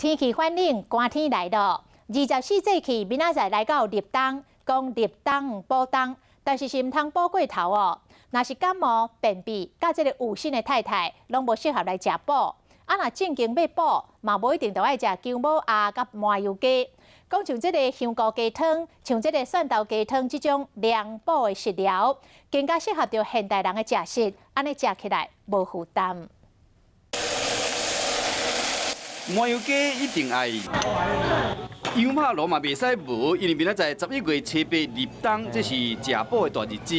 天氣反冷，寒天來咯。24節氣明仔載來到立冬，講立冬補冬，但是是毋通補過頭哦。若是感冒、便秘，佮這个有身的太太，攏無適合來食補。啊，若正經欲補，嘛無一定著愛食薑母鴨佮麻油雞。講像這个香菇雞湯，像這个蒜頭雞湯這種涼補的食療，更加適合著現代人的食食，按呢食起來無負擔。麻油雞一定愛，羊肉爐嘛袂使無，因為明仔載11月7日立冬，這是食補的大日子。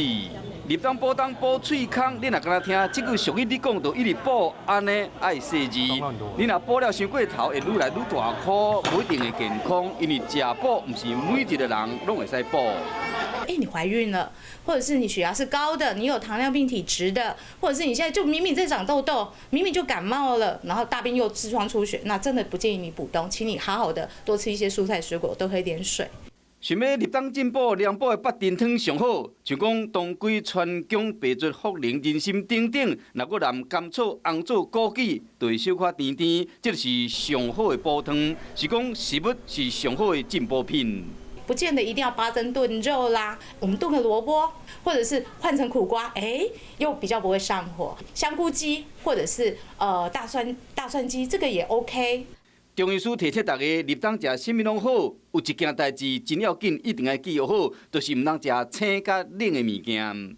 立冬補冬補喙空，你若敢若聽這句俗語，你講就一直補，按呢愛細膩。你若補了傷過頭，會愈來愈大箍，無一定會健康。因為食補毋是每一個人攏會使補。哎，你懷孕了，或者是你血壓是高的，你有糖尿病體質的，或者是你現在就明明在長痘痘，明明就感冒了，然後大便又痔瘡出血，那真的不建議你補冬，請你好好的多吃一些蔬菜水果，多喝一點水。想欲立冬進補涼補的八珍湯上好，像講當歸、川芎、白朮、茯苓、人參等等，若閣淋甘草、紅棗、枸杞，就會小可甜甜，這就是上好的補湯。是講食物是上好的進補品。不見得一定要八珍燉肉啦，我們燉個蘿蔔，或者是換成苦瓜，哎，又比較不會上火。香菇雞或者是大蒜雞，這個也 OK。中醫師提醒大家，立冬食啥物攏好，有一件代誌真要緊，一定愛記好，就是毋通食青佮冷的物件。